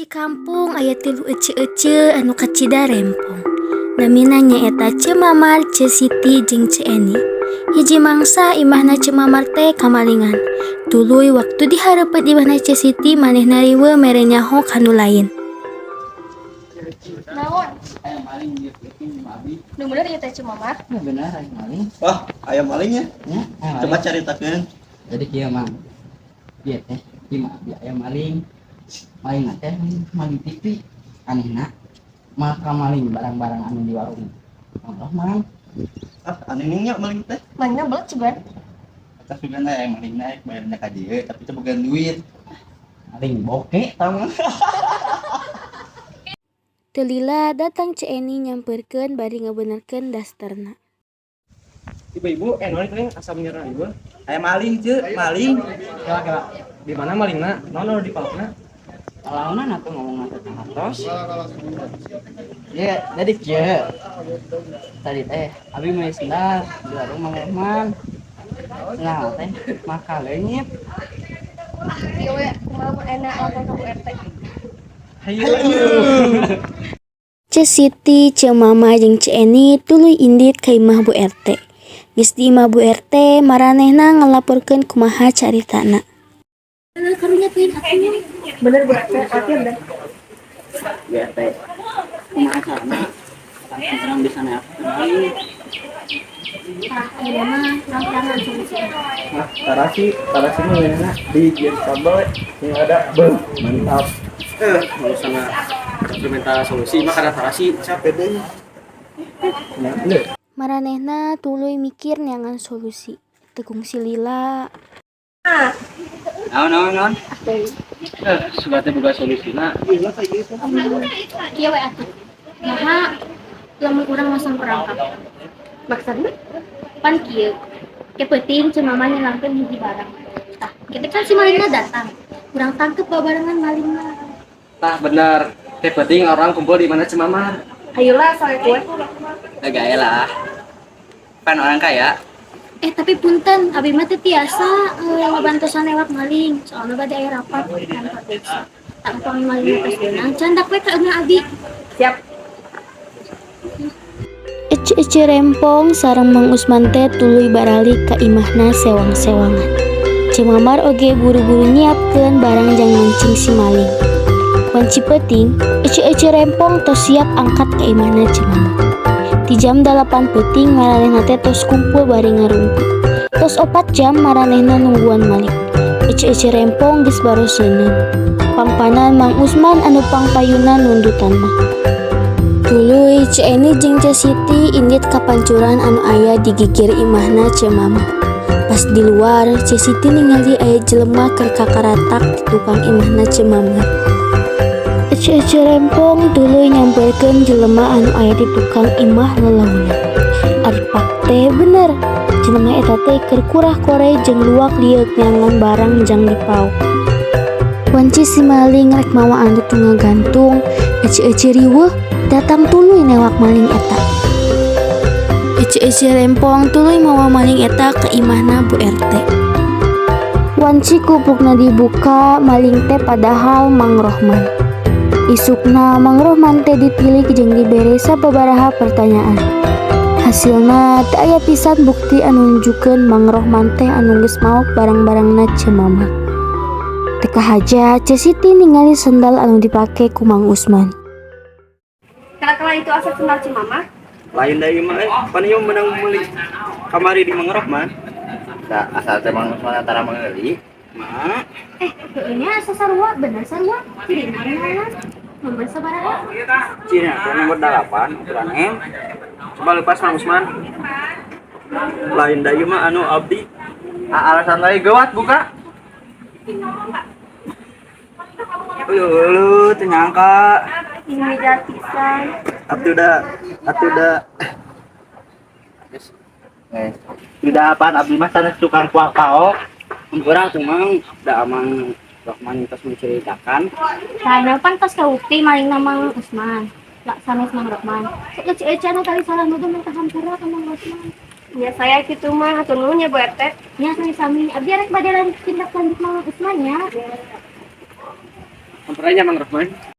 Hiji kampung aya tilu ece-ece anu kacida rempong. Namina nyaeta Ceu Mamar, Ceu Siti, jeung Ceu Eni. Hiji mangsa imahna Ceu Mamar teh kamalingan. Tuluy waktu di hareupeun imahna Ceu Siti, manehna riweuh mere nyaho ka nu lain. Naon? Aya maling di peuting mah abi. Nu bener ieu teh Ceu Mamar? Nu bener aya maling. Wah, aya malingnya. Ya, aya Coba maling. Caritakeun. Jadi kieu, Mang. Ieu teh di imah abi aya maling. Maling teh maling TV. Anehna maka maling barang-barang anu di warung Mang Rohman. Ah, aneh nya maling teh. Malingna belet sugan. Eta sugan aya maling naik bayarnya ka dieu, tapi itu bukan duit. Maling boke tau mah. Teu lila datang Ceu Eni nyamperkeun bari ngabenerkeun dasterna. Ibu-ibu, eh, naon itu asa menyerang ibu? Aya maling, Ceu, maling. Kela kela. Di mana malingna? Naon anu dipalakna? Launan atuh ngomong teh hartos. Ya, jadi kieu. Tadi teh abi meuli sendal di warung Mang Rohman. Nah, teh maka leungit. Ieu we kumaha mun enak lapor ka Bu RT. Hayu. Ceu Siti, Ceu Mama, jeung Ceu Eni tuluy indit ka imah Bu RT. Geus di imah Bu RT, maranehna ngalaporkeun kumaha caritana. Karunya teuing atuh. Bener, Bu RT, artinya bener. Bu RT, kumaha carana urang bisa neak maling? Tah, ayeuna mah terang-terangan solusi. Nah, tarasi, tarasi mah ngeunahna dijieun sambal yang ada, beuh, mantap. Eh, mau sana minta solusi mah karena tarasi capek deh. Nah, bener. Maranehna tuluy mikir neangan solusi. Teu kungsi lila. Naon, naon, naon? Eh, sudah teh boga solusina. Kieu we atuh. Naha lamun urang masang perangkap? Maksudna? Pan kieu. Ke peuting Ceu Mama nyilangkeun hiji barang. Tah, kita kan si malingna datang. Urang tangkep babarengan malingna. Tah, bener. Teh penting orang kumpul di mana Ceu Mamar. Ayolah soal kue. Gaya lah. Pan orang kaya. Eh, tapi punten, abi mah teu tiasa ngabantosan lewat maling. Soalna bade aya rapat di kantor desa. Tah, upami malingna tos beunang, candak we ka eunah abi. Siap. Ece-ece rempong sareng Mang Usman teh tuluy baralik ka imahna sewang-sewangan. Ceu Mamar oge buru-buru nyiapkeun barang jang mancing si maling. Wanci peuting, ece-ece rempong tos siap angkat ka imahna Ceu Mamar. Di jam 8 peuting maranehna teh tos kumpul bari ngarumpi. Tos 4 jam maranehna nungguan maling. Ece-ece rempong geus baroseuneun. Pangpanan Mang Usman anu pangpayuna nundutan mah. Tuluy Ceu Eni jeung Ceu Siti indit ka pancuran anu aya di gigir imahna Ceu Mama. Pas di luar, Ceu Siti ningali aya jelema keur kakaratak di tukang imahna Ceu Mama. Ece-ece rempong tuluy nyamperkeun jelema anu aya di tukang imah lalaunan. Ari teh bener, jelema eta teh keur kurah kore jeung luak lieuk neangan barang jang dipaok. Wanci si maling rek mawa anu tu ngagantung, ece-ece riweuh datang tuluy newak maling eta. Ece-ece rempong tuluy mawa maling eta ke imahna Bu RT. Wanci kuplukna dibuka, maling teh padahal Mang Rohman. Isukna Mang Rohman teh ditilik jeung dibere sababaraha pertanyaan. Hasilna teu aya pisan bukti anu nunjukkeun Mang Rohman teh anu geus maok barang-barangna Ceu Mama. Teu kahaja Ceu Siti ningali sendal anu dipake ku Mang Usman. Kala-kala itu asup sendal Ceu Mama. Lain dari mah, eh, pan ieu menang meuli kamari di Mang Rohman. Da asal teh Mang Usman antara meuli. Mah, Eh, kayaknya asa sarua, bener sarua. Ciri mana? Nomor sabaraha? Ciri teh nomor 8 ukuran M. Coba lepas, Mang Usman. Lain da ieu mah anu abdi. Ah, alasan lain geuwat buka. Ulu, teu nyangka. Ini jahat pisan. Atuh da, atuh da. Eh, tidak apaan, abdi mah sanes tukang kuah paok. Kurang tuh, Mang, da Mang Rohman tos menceritakan. Nah, pan tos kabukti malingna Mang Usman. Lah, sanes Mang Rohman. Sok ece-ece anu tadi salah nuduh minta hampura ka Mang Rohman. Ya saya gitu mah, hatur nuhun ya, Bu RT. Ya, sami-sami. Abdi rek bade lanjut tindak lanjut Mang Usman ya. Hampura nya, Mang Rohman.